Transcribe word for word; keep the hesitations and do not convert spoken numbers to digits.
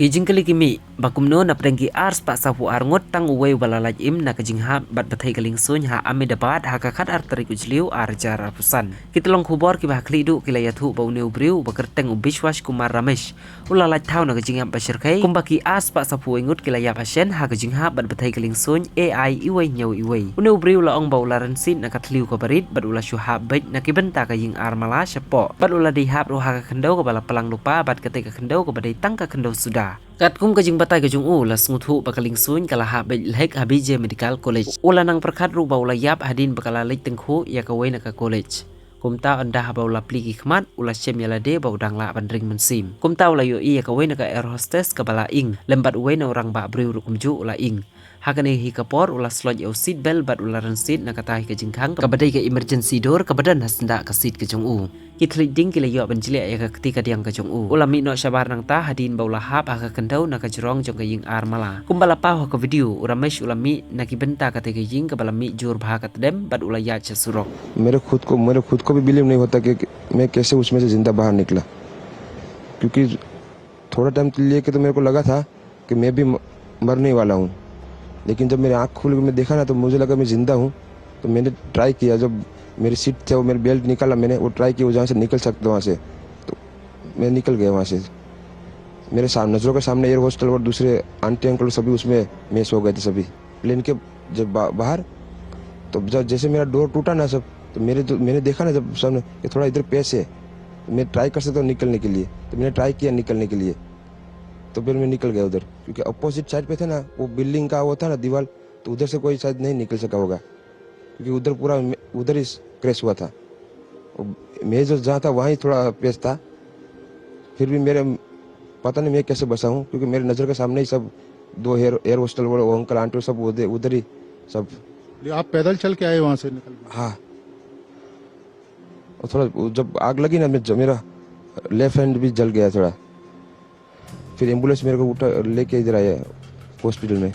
Ki jingkylli ki mih ba kumno na pdeng ki ar spah saphew ar ngut tang uwei uba la lait im na ka jinghap bad bthei ka liengsuiñ ha Ahmedabad ha ka khatar tarik u Jylliew ar hajar arphew san. Ki tyllong khubor kiba ha khlieh duh ki la ïathuh ba une u briew uba kyrteng u Bishwash Kumar Ramesh u la lait thaw na ka jingïap ba shyrkhei kumba ki ar spah saphew wei ngut ki la ïap hashen ha ka jinghap bad bthei ka liengsuiñ A I iwei hynñiew iwei. Une u briew u la ong ba u la rynsied na ka thliew kaba rit bad u la shu hap beit na ki bynta ka ïing ar mala shapoh bad u la dei hap ruh ha ka khyndew kaba la plang lypa bad kata ka khyndew kaba dei tang ka khyndew suda. Katkum ka jingbatai ka jong u, la sngewthuh ba ka liengsuiñ ka la hap beit lhek ha B J Medical College. U la nang pyrkhat ruh ba u la ïap hadien ba ka la leit tyngkhuh ïa kawei na ka college. Kumta ynda haba u la plie ki khmat u la shem ïa lade ba u dang lah ban ring mynsiem. Kumta u la ïohi ïa kawei na ka air hostess kaba la ing lem bad uwei na u rangbah briew ruh kumjuh u la ing. Ha kane hi ka por u la sloit ïa u seat belt bad u la rynsied na kata hi ka jingkhang kaba dei ka emergency door kaba don ha syndah ka seat ka jong u. Ki thylliej ding ki la ïoh ban jliah ïa ka kti kadiang ka jong u. U la mih noh shabar nangta hadien ba u la hap ha ka khyndew na ka jrong jong ka ïing ar mala. Kumba la paw ha ka video, u Ramesh u la mih na ki bynta kata ka ïing kaba la mih jur bha ka tdem bad u la ïaid sha surok. मेरे खुद को मेरे खुद को भी बिलीव नहीं होता कि मैं कैसे उसमें से जिंदा बाहर निकला, क्योंकि थोड़ा टाइम के लिए के तो मेरे को लगा था कि मैं भी म- मरने वाला हूँ। लेकिन जब मेरी आँख खुल के मैं देखा ना, तो मुझे लगा मैं ज़िंदा हूँ। तो मैंने ट्राई किया, जब मेरी सीट से वो मेरी बेल्ट निकाला, मैंने वो ट्राई किया, वो जहाँ से निकल सकता वहाँ से, तो मैं निकल गया वहाँ से। मेरे सामने, नज़रों के सामने एयर हॉस्टल और दूसरे आंटी अंकल सभी उसमें मेस हो गए थे सभी। प्लेन के जब बा, बाहर, तो जब जैसे मेरा डोर टूटा ना सब, तो मेरे तो मैंने देखा ना जब सामने कि थोड़ा इधर पेस है, तो मैं ट्राई कर सकता हूँ निकलने के लिए। तो मैंने ट्राई किया निकलने के लिए, तो फिर मैं निकल गया उधर, क्योंकि अपोजिट साइड पे था ना वो बिल्डिंग का, वो था ना दीवार, तो उधर से कोई शायद नहीं निकल सका होगा, क्योंकि उधर पूरा मे- उधर ही क्रैश हुआ था। वो- मैं जो जहाँ था वहाँ ही थोड़ा पेस था, फिर भी मेरे पता नहीं मैं कैसे बचा हूँ, क्योंकि मेरे नज़र के सामने ही सब दो एयर एयर हॉस्टल वाले वो अंकल आंटी सब उधर उधर ही सब। ये आप पैदल चल के आए वहां से निकल के? हाँ। और थोड़ा वो जब आग लगी ना, मैं ज- मेरा लेफ्ट हैंड भी जल गया थोड़ा। फिर एम्बुलेंस मेरे को उठा लेके इधर आया हॉस्पिटल में।